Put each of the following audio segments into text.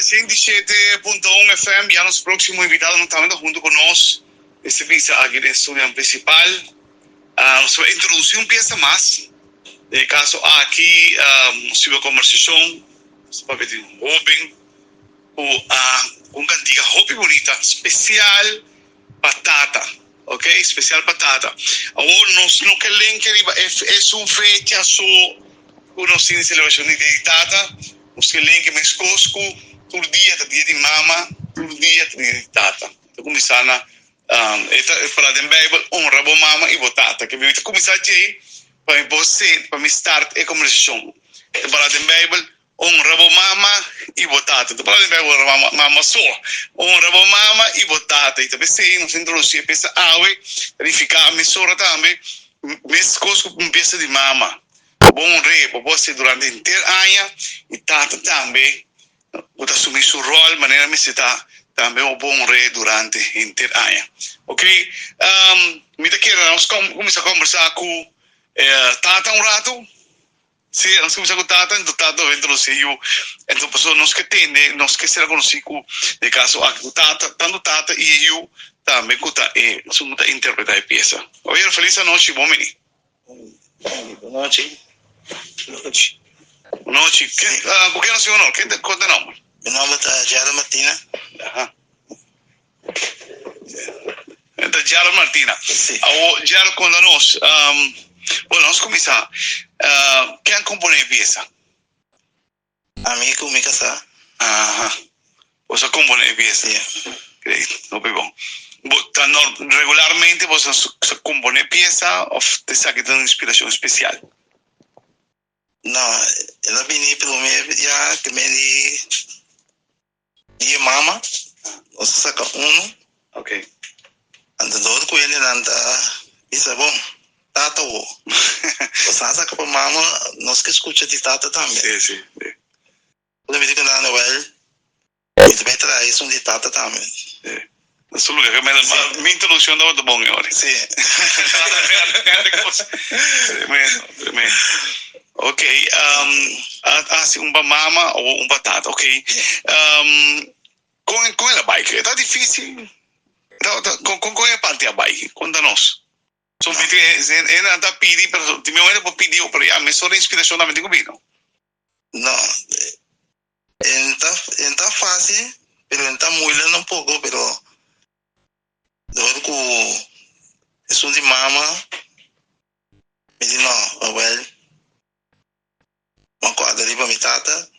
107.1 FM, ya nos próximo invitado no tambe ta hunto con nos. Este bisa aki den studio principal. Ah, nos ta introduci un pieza mas. Den e caso aki, nos tin un conversacion, nos ta papia di un hoben cu a un cantica hopi bunita, special pa tata. Ok, special pa tata. Awor nos no ke lenke riba e esun fecha so ku nos tin di selebrashon di Dia di Tata. Nos ke lenke meskos ku tur dia ta dia di mama, tur dia ta dia di tata. Ta kuminsá na e ta pará den Beibel, honra bo mama i bo tata. Ke mi ta kuminsá djei pa mi por pa mi start e kombersashon. Ta pará den Beibel, Honra bo mama i bo tata. Ta palabra di Bijbel honra mama, mama so. Honra bo mama i bo tata. I ta p'esei nos a introducí e pieza awe, ta nificá mesora tambe meskos ku un pieza di mama. Bo honr'é, bo por hasié durante henter aña i tata tambe ku ta asumí su ròl manera mester ta, tambe bo por honr'é durante henter aña. Ok, mi ta kere nos kuminsá kombersá ku tata un ratu. Sí, nos kuminsá ku tata, enton tata a introducí yu. Enton pasobra nos ke tende, nos ke sera konosí ku den e kaso aki ku tata, tantu tata i e yu tambe ku ta e esun ku ta interpretá e piesa. Oyer, felis anochi, bon bini. Bon nochi. Bon nochi. Bon nochi. Ken, ku ken nos tin honor? Ken ta, kon ta nomber? Mi nomber ta Gerald Martina. Aha. Ta Gerald Martina. Sí. Awo, Gerald, konta nos, um, bueno, nos kuminsá. Uh, ken a komponé e piesa? Ami ku mi kasá. Aha. Boso a komponé e piesa? Sí. Great, hopi bon. Bo ta nor regularmente boso sa komponé piesa òf esaki ta un inspirashon spesial? No, el a bini promé ya ke mi di. Di e mama, nos a saka unu. Ok. Anto dor ku hendenan ta bisa, Bon, tata wo. Nos a saka pa mama, nos ke skucha di tata tambe. Si, si, si. Ora mi di ku nan, Wèl, mi ta bai traha esun di tata tambe. Si. Na su lugar, ke mi introdukshon tabata bon e ora. Si. Tremendo, tremendo. Ok, a hasi un pa mama o un pa tata, ok. Kon kon el a bai? E ta dificil? Kon kon e parti a bai? Konta nos. So mi tin e nan ta pidi, pero tin mi momento por pidi, pero ya mesora inspiracion tambe tin ku bini. No, e ta e ta fácil, pero e ta moeilijk un poco, pero dor ku esun di mama mi di no, awel mi a kòrda riba mi tata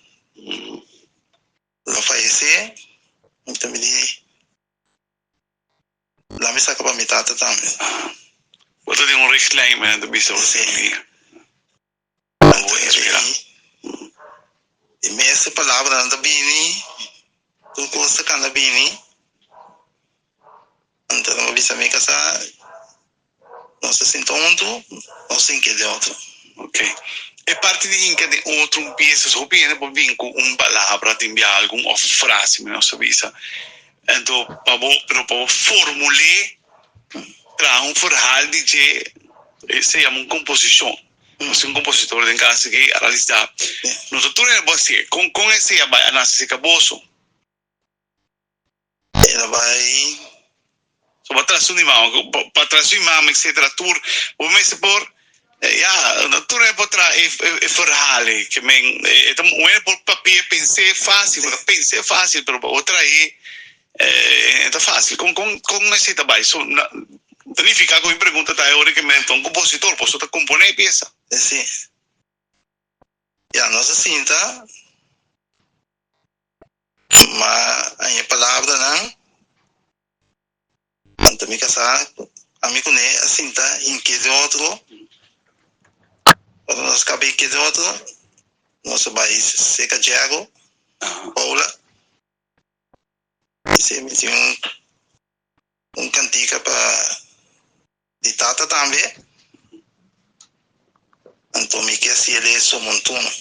lo fayesé, anto mi di la mi saka pa mi tata tambe. Bo ta den un richtlijn, mi ta bisa bo. Sí. E mes palabranan ta bini, tur kos ta kanda bini. Anto nan a bisa mi kasá, nos ta sinta huntu, nos ta hinka den otro. Ok. E parti di hinka den otro un piesa, hopi hende por bin ku un palabra, tin bia algun òf un frase, mi nos ta bisa. Anto pa bo, pero pa bo formul'é, traha un verhaal di dje, esei yama un komposishon. Nos tin un kompositor den kas aki, Aralis Dap. Nos ta tur hende bo hasié. Kon kon esei a bai a nase serka boso? El a bai. So pa tras di mama, pa tras di mama etcetera tur bo mester por ya no tur hende por traha e e verhaal ei ke men e ta un hende por papia pens'é fácil bo ta pens'é fácil pero pa bo trahe e ta fácil kon kon kon esei ta bai so na ta nifiká ku mi pregunta ta e ora ke men ta un kompositor boso ta komponé e piesa. Si ya nos a sinta. Ma haña palabranan, anto mi kasá, ami kuné a sinta hinké den otro. Ora nos kaba hinké den otro, nos a bai serka Djego, Paula, i si mi tin un kantika pa di tata tambe, anto mi ke hasi el e somontuno.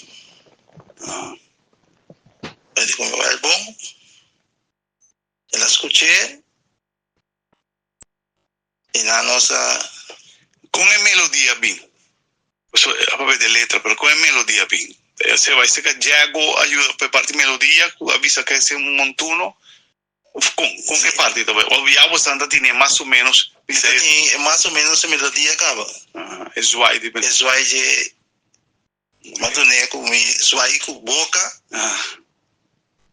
El di ku mi, Wèl bon. El a skuch'é i nan nos a. Kon e melodia bin? Pasobra a papia di letra, pero kon e melodia bin? Se bai seka Diego a yuda pa e parti melodia ku a bisa ke ese un montuno. Of kon? Kon e parti ta bai? Of ya bosan ta tene mas o menos bisa e. Tin mas o menos e melodia kaba. E zwai di. E zwai dje m'a dun'é ku mi zwai ku boka.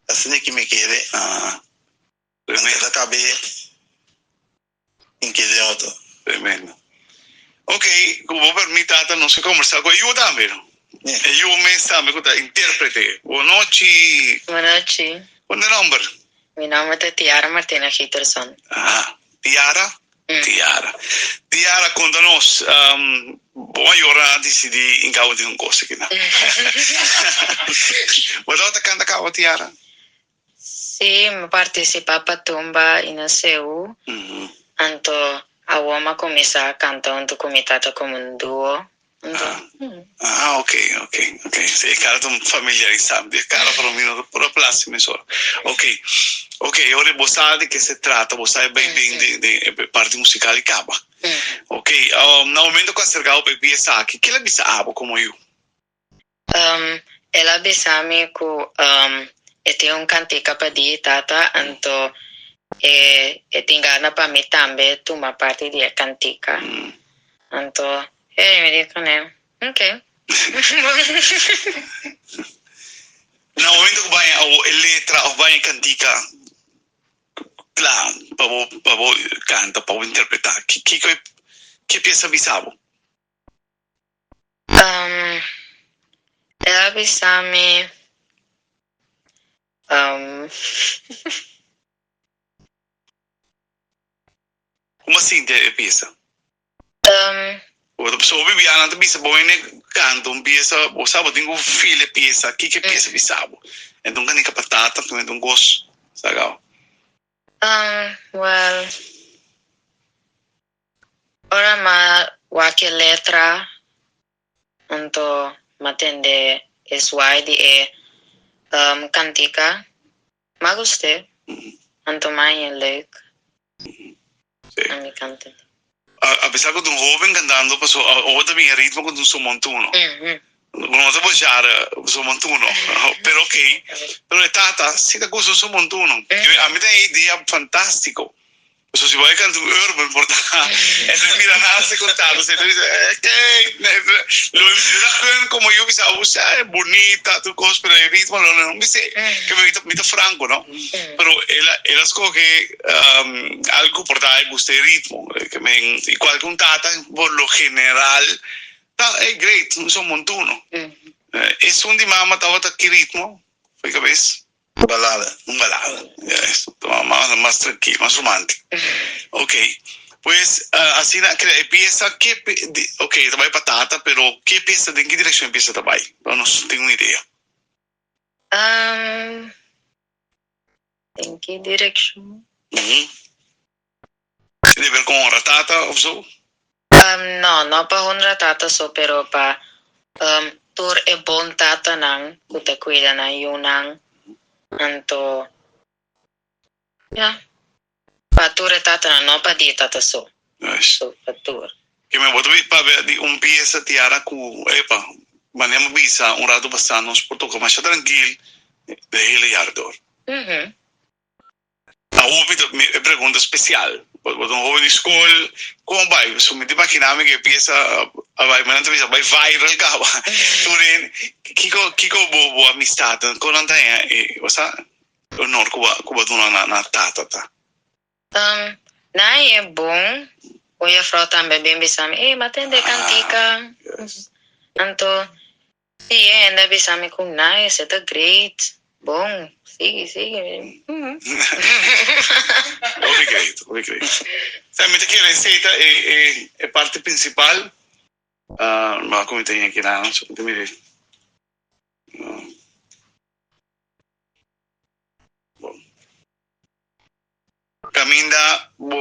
Asina ki mi kere. Anto ta kab'é in kere otro. Tremendo. Ok, ku bo permit tata nos ke kombersá ku e yu tambe. E yu mes tambe ku ta intérprete. Bo nochi. Bo nochi. Kon ta nomber? Mi nomber ta Tiara Martina Giterson. Aha. Tiara? Tiara. Tiara, konta nos, bo mayornan a disidí hinká bo den un kos aki nan. Bo tabata kanta kaba, Tiara? Sí, mi partisipá pa tumba i na Seú. Anto awor mi a kuminsá kanta huntu ku mi tata komo un duo. Anto, Ah, ok, ok, ok. Sí, e kara ta familiarisá mi. E kara pero mi no ta por a plasi mesora. Ok, ok, ora bo sa di ke se trata, bo sa e bai den den den e parti musikal i kaba. Ok, na momento ku a aserká bo pa e piesa aki, kila bisa abo komo yu? El a bisa mi ku e tin un kantika pa di tata, anto e e tin gana pa mi tambe tuma parti di e kantika. Anto e mi di kuné, ok. Na momento ku bai awo e letra òf bai e kantika kla pa bo pa bo kanta, pa bo interpretá, kiko ke piesa bisa bo? Um, el a bisa mi, um. Como a sinti e piesa? Um. Bo ta so Bibiana ta bisa bo hende canta un piesa, bo sa bo tin cu feel e piesa, kico e piesa bisa bo? Enton canica patata, enton cos sa gao. Um, well. Ora m'a wak e letra, anto m'a tende e swai di e kantika. M'a gust'é, anto m'a hañ'é leuk. Sí. A mi kanta. A pesar ku ta un hoben kantando, paso awor ta bin e ritmo ku ta un son montuno. Bo no ta boshar son montuno, pero ok. Pero e tata si ta gusta un son montuno. A mi ta e idea fantástiko. Pasobra si bo a canta un urban por ta e no mira nada si con tata si ta bisa okay lo e mira hun como yo bisa bo sa e bunita tur cos pero e ritmo lo no bisa ke mi ta mi ta franco no pero el a el a scoge algo por ta e gusta e ritmo ke men y cualke un tata por lo general ta ey great un son montuno esun di mama tabata ki ritmo fo'i cabes. Balada. Un balada. Juist. Mas, mas tranquilo, mas romántico. Ok. Pues, asina a crea e pieza, ke, ok, ta bai pa tata, pero ke pieza, den ki direccion e pieza ta bai? Pa nos tin un idea. Um, den ki direccion? Mm. Tin di ver con honra tata of zo? Um, no, no pa honra tata so, pero pa um, tur e bon tatanan ku ta kuida nan yunan. Anto, ya, pa tur e tatanan, no pa di e tata so. Nice. So, pa tur. Ke men bo ta papia di un piesa tiara ku, epa, manera mi bisa un rato pasá nos por toka masha trankil de hele jaar door. Mhm. Awor mi ta mi e pregunta spesial. Bo ta un hoben di skol, kon bai? Pasobra mi ta imaginá mi ku e piesa a bai, mi nan ta bisa bai viral kaba. Tur hende, kiko kiko bo bo amistat, kon nan ta haña e bo sa honor ku bo ku bo a duna na na tata ta? Um, nan haña e bon. Un jefrou tambe a bin bisa mi, ey, mi a tende e kantika. Anto Sí, e hende a bisa mi ku nice, e ta great, bon, sigui, sigui. Hopi great, hopi great. Sa mi ta kere esei ta e e e parti principal. Uh, ku mi ta yen kina, so mi ta mira. Bon. Caminda bo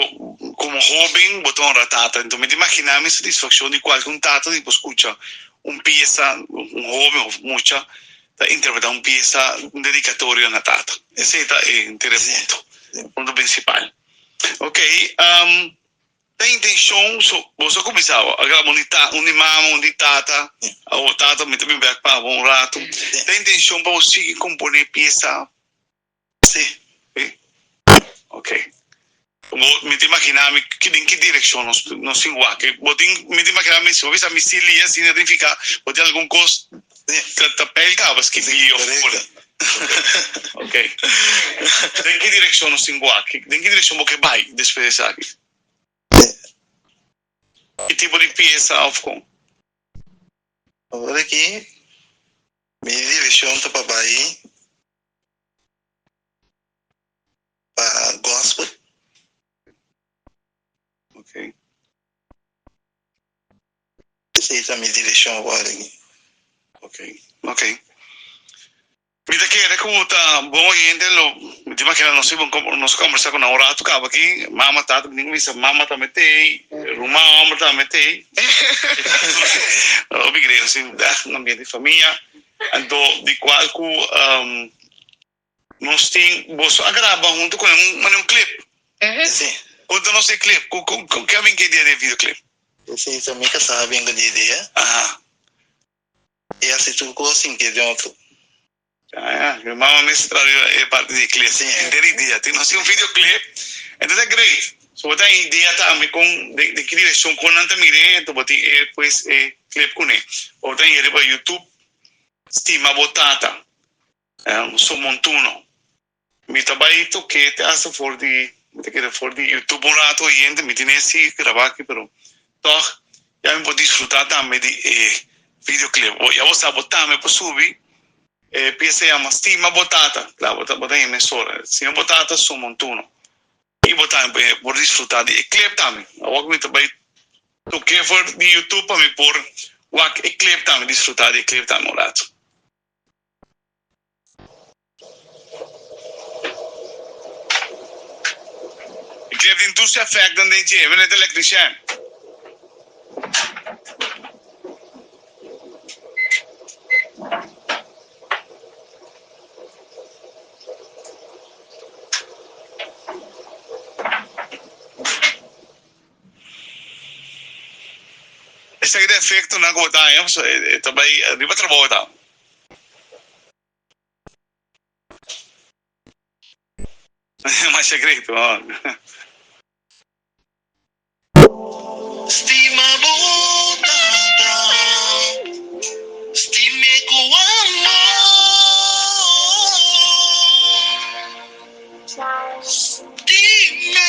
como hoben bo ta honra tata. Enton mi ta imagina mi satisfaccion di cualke un tata di por scucha un pieza, un hoben of mucha ta interpreta un pieza, un dedicatorio na tata. Esey ta e henter e punto, punto principal. Ok, um. Ta intencion so boso a cuminsa a graba un di ta un di mama un di tata awo tata mi ta bin bek pa bo un rato ta intencion pa bo sigui compone pieza Si. Si ok bo mi ta imagina mi ki den ki direccion nos nos tin wak bo tin mi ta imagina mi si bo bisa mi si lia asina ta significa bo tin algun cos ta ta peil caba skibi of Ok. Den ki direkshon nos tin wak? Den ki direkshon bo ke bai despues di esaki? Ki tipo di piesa òf kon? Awor aki mi direkshon ta pa bai pa gospel. Ok. Esei ta mi direkshon awor aki. Ok, ok. Mi ta kere ku ta bon oyente lo mi ta imagina nos si nos a kombersa ku nan un ratu kaba aki mama tata mi tin ku bisa mama tambe t'ei ruman homber tambe t'ei hopi great si un ambiente di famia anto di kual ku nos tin boso a graba hunto ku nan un clip konta nos e clip ku ke a bin ke idea di e video clip. Esei ta mi kasá a bin ku di idea. E hasi tur kos sin ke den otro. Ya, ya. Mi mama mes ta traha e parti di clip. Sí. Henter idea. Tin nos tin un video clip. Entonces ta great. So bo ta haña idea tambe kon den den ki direccion kon nan ta mir'é, enton bo tin e pues e clip kuné. Bo ta haña riba YouTube Stima bo tata. Un son montuno. Mi ta bai toke te hasta for di, mi ta kere for di YouTube un rato oyente, mi tin esi graba aki pero tog ya mi por disfruta tambe di e videoclip. Bo ya bo sa bo tambe por subi e pieza yama Stima bo tata, claro bo ta bo ta hende mesora, Stima bo tata su montuno y bo tambe por disfruta di e clip tambe. Awor mi ta bai toke for di YouTube pa mi por wak e clip tambe, disfruta di e clip tambe un rato. E clip tin tur su efectnan den dje, meneer de electrician. Esaki ta efectonan cu bo ta haña, pasobra e ta bay riba trabou e ta. Masha great man. Stima bo tata, stim'e ku amor. Stim'e.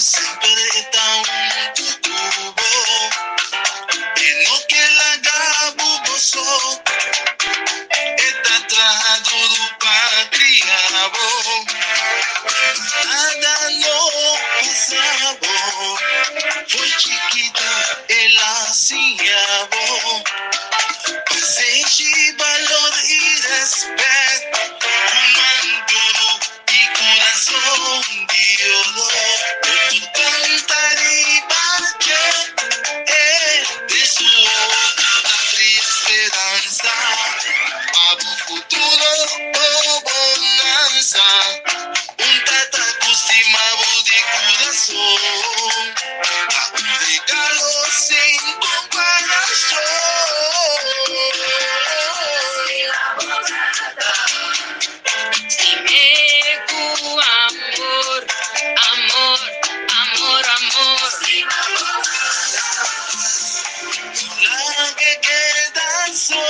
Semper e ta huntu ku bo, e no ke laga bo bo so. E ta traha duru pa kria bo, nada no pasa bo. Fo'i chikitu el a siña bo pasenshi, balor i rèspèt. Ku man duru i kurason di oro, bo por kanta riba dje. Den su obra ta kria speransa pa bo futuro o bonansa. Un tata ku stima bo di kurason ta un regalo sin komparashon. Stim'é ku amor, amor, amor, amor. No laga keda so.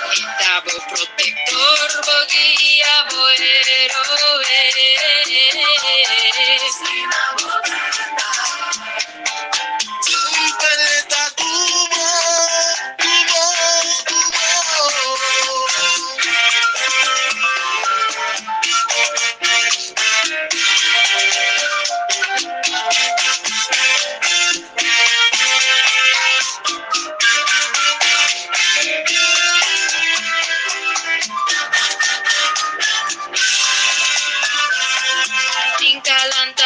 E ta bo protector, bo guia, bo héroe.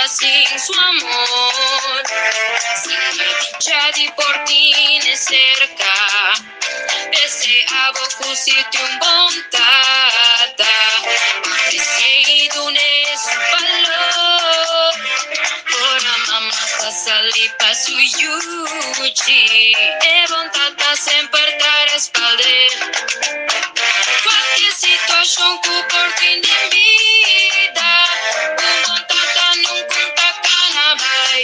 bida sin su amor. Sin e dicha di por tine cerca. P'esei abo ku si tin un bon tata, apresi'é i dun'é su balor. Ora mama ta sali pa su yuchi, e bon tata semper ta respald'é. Kualke situashon ku por tin den bida, un bon tata nunka ta kana bai.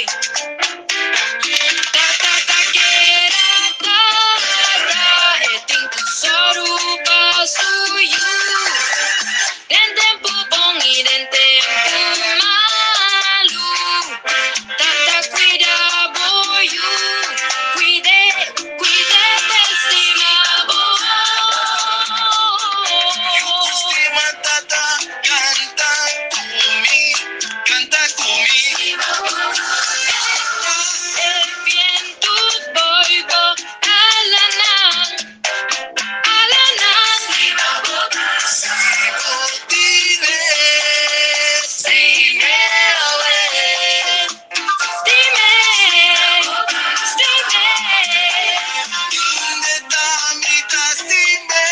Tata ta keda tata, e tin ku sòru pa su yu. Den tempu bon i den tempu malu. Tata kuida bo yu, kuid'é, kuid'é te stima bo. Yu ku stima tata, kanta ku mi, kanta ku mi. E bientu boibo alanan, alanan. Si bo tine, stim'é awe. Stim'é, stim'é. Hende ta mi ta stim'é.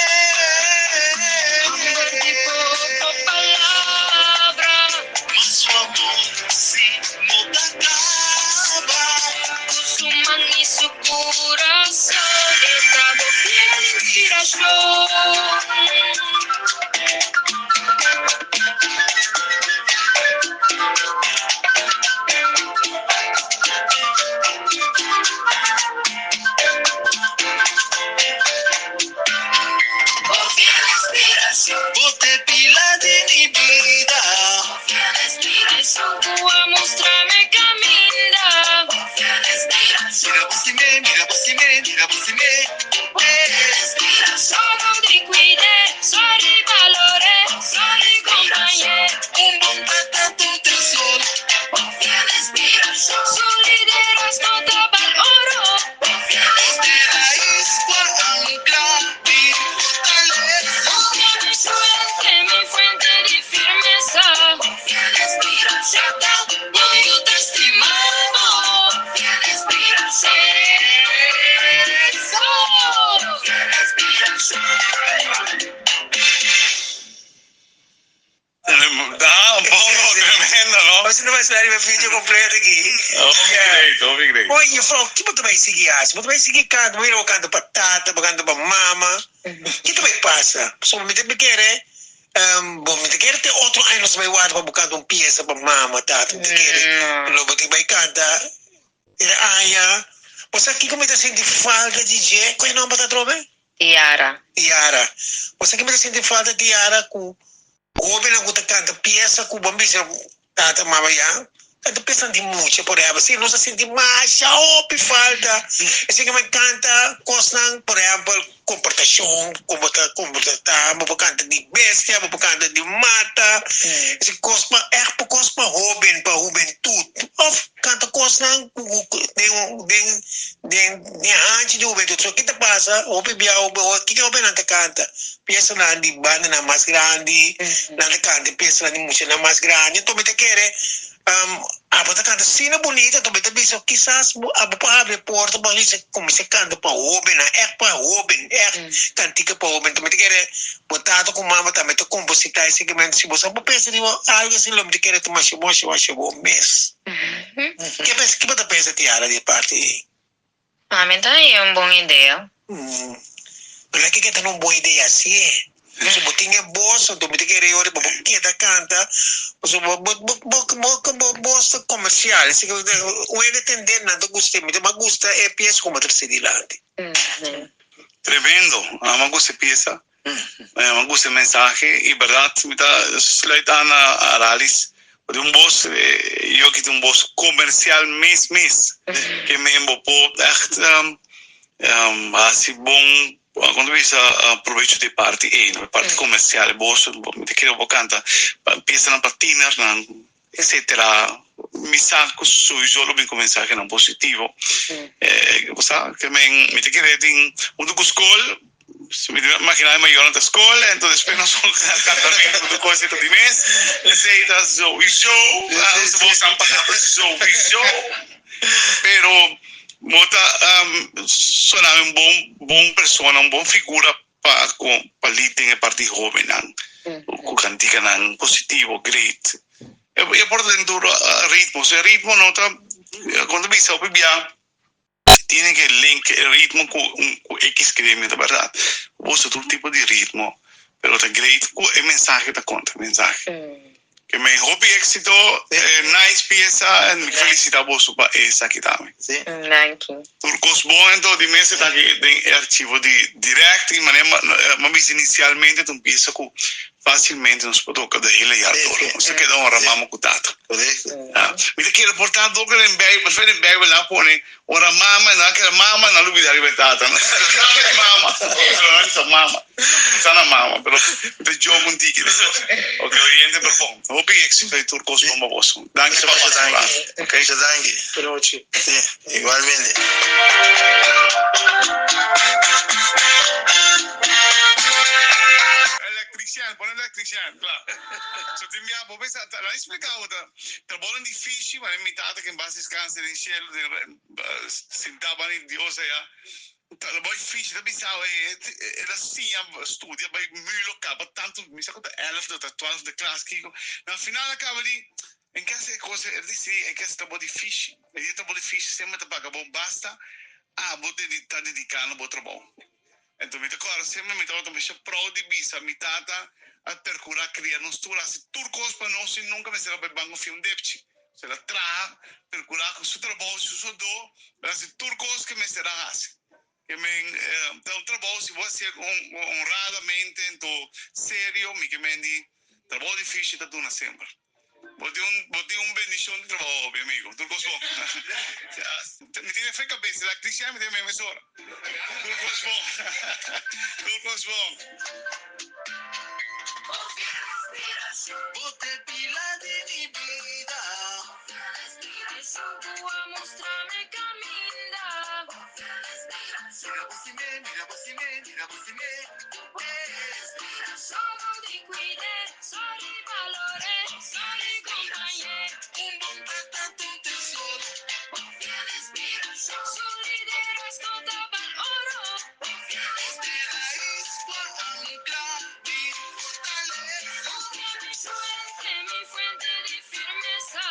Hamber di poko palabra. Ma su amor si no ta kaba. Ku su man i su kurason e ta bo fiel inspirashon. Bo t'e pila di mi bida. Esun ku a mustra mi kaminda. Mira bo stim'é, mira bo stim'é, mira bo stim'é, eh. Sòru di kuid'é, sòru di balor'é, sòru di kompañ'é. Un bon tata ta un tesoro. Su liderazgo ta bal oro. Bo t'e rais ku a ancla mi fortalesa. Mi fuente, mi fuente di firmesa. Tata, bo yu ta stima bo. Da, bongo, tremendo, no? Nos no bai spera riba e video completo aki. Hopi great, hopi great. Oye, juffrouw, ki bo ta bai sigui haci? Bo ta bai sigui canta? Bo mira bo canta pa tata, bo canta pa mama. Ki ta bai pasa? Pasobra mi ta kere, bo mi ta kere te otro aña nos ta bai warda pa bo canta un pieza pa mama, tata. Mi ta kere lo bo tin bai canta e aña. Bo sa kiko mi ta sinti falta di dje? Cu e nomber ta atrobe? Tiara. Tiara. Bo sa ki mi ta sinti falta Tiara ku hobennan ku ta kanta piesa ku bo a bisa tata mama ya kanta piesa di mucha por ehempel si nos a sinti masha hopi falta esei ke mi kanta kosnan por ehempel komportashon kon bo ta komporta bo por kanta di bestia bo por kanta di mata esei kos pa ègt pa kos pa hoben pa hubentut òf kanta kosnan ku den den Den den hanchi di hubentud. So ki ta pasa hopi bia hopi ora kiko hopinan ta kanta? Piesanan di bandanan mas grandi, nan ta kanta piesanan di muchanan mas grandi. Anto mi ta kere abo ta kanta asina bunita, anto mi ta bisa kisas abo por habri e porta pa hisa kuminsá kanta pa hobennan, ègt pa hoben, ègt kantika pa hoben. Anto mi ta kere bo tata ku mama tambe ta kompositá e segmento. Si bo sa bo pensa riba algu asina lo mi ta kere ta masha bon, masha masha bon mes. Ke pensa, ke bo ta pensa Tiara di e parti ei? Ami ta haña un bon idea. Pero la ke ta un bon idea si e. Si bo tin e bos anto mi ta kere ora bo por keda kanta pasobra bo bo bo bo bo bos ta komersial si un hende tende nan ta gusta mi ta mas gusta e piesa ku bo ta trese dilanti. Tremendo, a mi a gusta e piesa. Mi gusta e mensahe y berdad mi ta sluit aan na Aralis di un bos yo aki tin un bos comercial mes mes ke men bo por echt haci bon como ta bisa probecho di e parti ey e parti comercial e bos mi ta kere bo canta piesanan pa tienernan etcetera mi sa cu sowiso lo bin cu mensahenan positivo bo sa ke men mi ta kere tin hunto cu scol. Mi ta imaginá e mayornan ta skol, enton despues nos kantamento ku kos di mes. Esei ta souiso, nos bosnan palabra souiso. Pero bo ta sona un bon bon persona, un bon figura pa ku pa lid den e parti hóbennan ku kantikanan positivo, great. E por ta den tur ritmo, so e ritmo no ta, kon ta bisa hopi bia. Tiene ke link e ritmo ku un ku X gremio ta berdad. Bo usa tur tipo di ritmo pero ta great ku e mensahe ta konta e mensahe. Ke men hopi exito nice pieza en mi felicita boso pa esaki tambe. Danki. Tur kos bon ento di mester ta aki den e archivo di direct y manera mi a bisa inicialmente ta un pieza ku Fácilmente nos por toca de hele jaar door. Nos ta keda honra mama cu tata. Mi ta kere por tanto ook den Bijbel, fe den Bijbel nan pone honra mama, nan kere mama, nan lubida riba e tata. Nan kere mama, pero nan bisa mama. Nan pensa na mama, pero mi ta joke un tiki. Ok, oyente, pero bon. Hopi éxito y tur cos bon pa boso. Danki pa pasa por aki. Ok. Mucho danki. Buenochi. Sí, igualmente. Electrician, pone electrician, kla. So tin bia bo pensa, ta nan explica bo ta trabounan dificil, ma mi tata ken bas descansa den cielo, den sinta banda di Dios aya, ta trabou dificil, ta bisa bo el a siña studia bay mulo caba tanto, mi sa cu ta elfde o ta twaalfde klas kico, na final a caba di en cas e cosa, el di si en cas trabou dificil, e di trabou dificil semper ta paga bo basta abo ta dedica na bo trabou. Enton mi ta kòrda semper mi tabata masha proud di bisa mi tata a perkurá kria nos tur, hasi tur kos pa nos i nunka mester a bai banko fia un depchi. El a traha, perkurá ku su trabou, su sodó, el a hasi tur kos ke mester a hasi. Ke men ta un trabou si bo hasié honradamente, ento serio, mi ke men di trabou difícil ta duna semper. Bo tin un bo tin un bendicion di trabaho hopi amigo. Tur cos bon. Mi tin efe cabeza electrician mi tin e mesora. Tur cos bon. Tur cos bon. Bo te pila di mi bida. Mira bo si me, mira bo si me, mira bo si me, eh. Un bon tata ta un tesoro. Bo te rais pa ancla mi fortalesa.